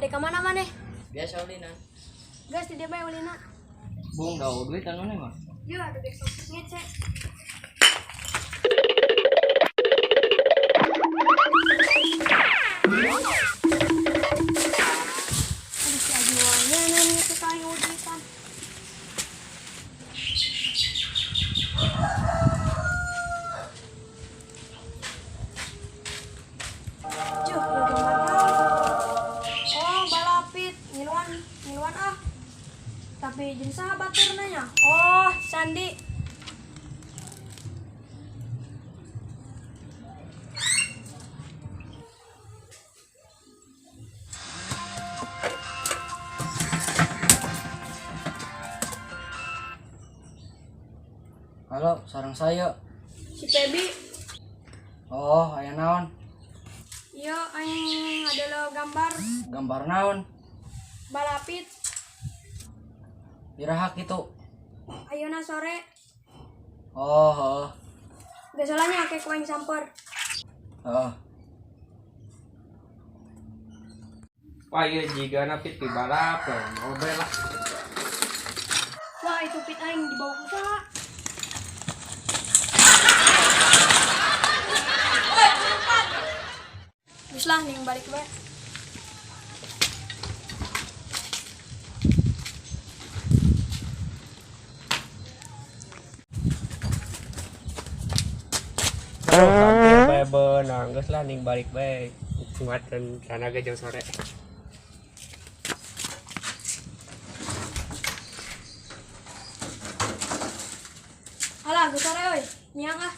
Dek ka mana maneh? Biasa ulina. Geus di dieu bae ulina. Bung da duit anu mah. Yeuh atuh besok ngece. Aduh, si Ajuannya nanya ke kayu duitan. Cuh, ya gambar naon? Oh, balapit, ngiluan, ngiluan ah. Tapi jeung saha baturna nya? Oh, Sandi. Halo, sareng saya. Si Pebi. Oh, aya naon? Iya, aing adalah gambar. Gambar naon? Balapit. Iraha kitu. Ayeuna sore. Oh, heeh. Geus lah nya ke ku aing samper. Heeh. Wah, iya jigana pit di balap, mobil lah. Wah, itu pit aing dibawa ku saha? Geus lah ning balik bae. Aduh, hampir bae beunang, geus lah ning balik bae. Nguatkeun tanaga jeung sore. Alah, geus sore euy. Miang ah.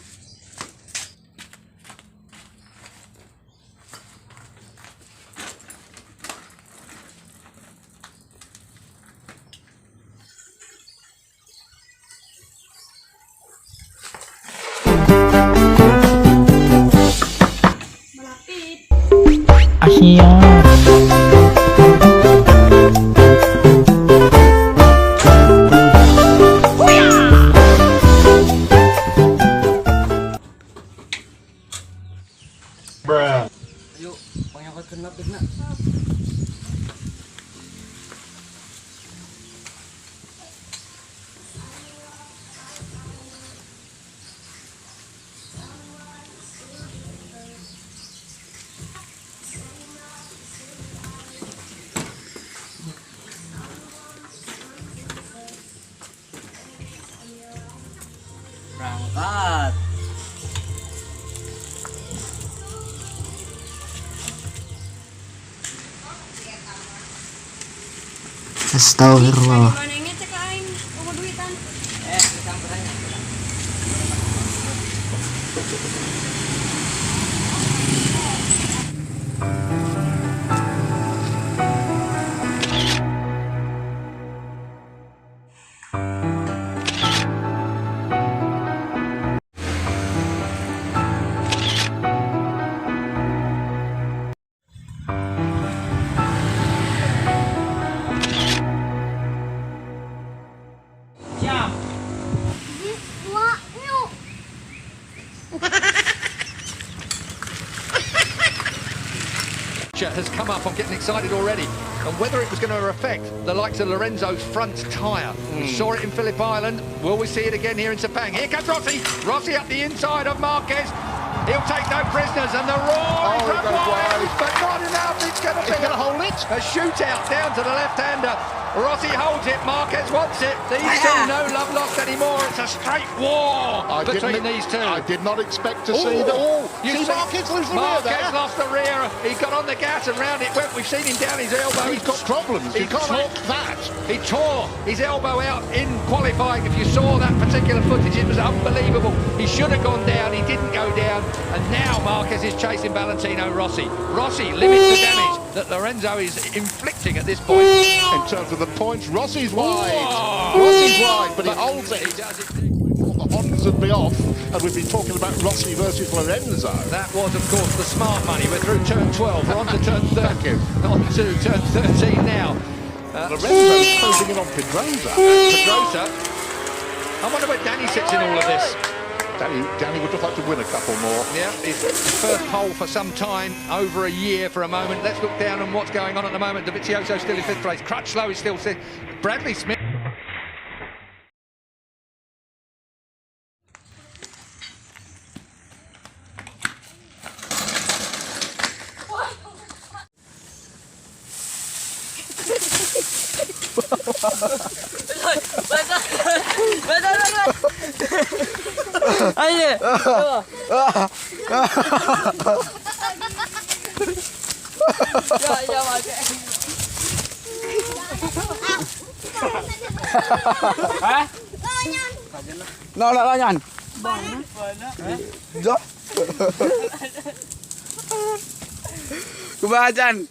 Balapit. Asia. Ayo, pangnyokotkeun lapitna. Berangkat. Astagfirullah. Mana ngecek ka aing eueuh duitan. Eh, disamperannya. Siap. Hiji, dua, yuk. Has come up. I'm getting excited already. And whether it was going to affect the likes of Lorenzo's front tyre. We saw it in Phillip Island. Will we see it again here in Sepang? Here comes Rossi. Rossi up the inside of Marquez. He'll take no prisoners, and the roar Oh, is he run goes wide, wide. but not enough. It's going to He's be going to hold it. a shootout down to the left-hander. Rossi holds it. Marquez wants it. These two, no love lost anymore. It's a straight war I between didn't- these two. I did not expect to see Ooh, that. ooh, you see, Marquez lose the rear Marquez there. lost the rear. He got on the gas and round it went. We've seen him down his elbow. He's got problems. He You can't tore- knock that. He tore his elbow out in qualifying. If you saw that particular footage, it was unbelievable. He should have gone down. He didn't go down. And now Marquez is chasing Valentino Rossi. Rossi limits the damage that Lorenzo is inflicting at this point. In terms of the points, Rossi's wide. Oh. Rossi's wide, but he holds it. He does it. The Hondas would be off, and we'd be talking about Rossi versus Lorenzo. That was, of course, the smart money. We're through turn 12. We're on to turn 13. Thank you. On to turn 13 now. Lorenzo's closing in on Pedrosa. Pedrosa. I wonder where Danny sits in all of this. Danny would just like to win a couple more. Yeah, his first pole for some time, over a year for a moment. Let's look down on what's going on at the moment. Dovizioso still in fifth place. Crutchlow is still sixth. Bradley Smith. No, no, no, yan. Kumaha dyan?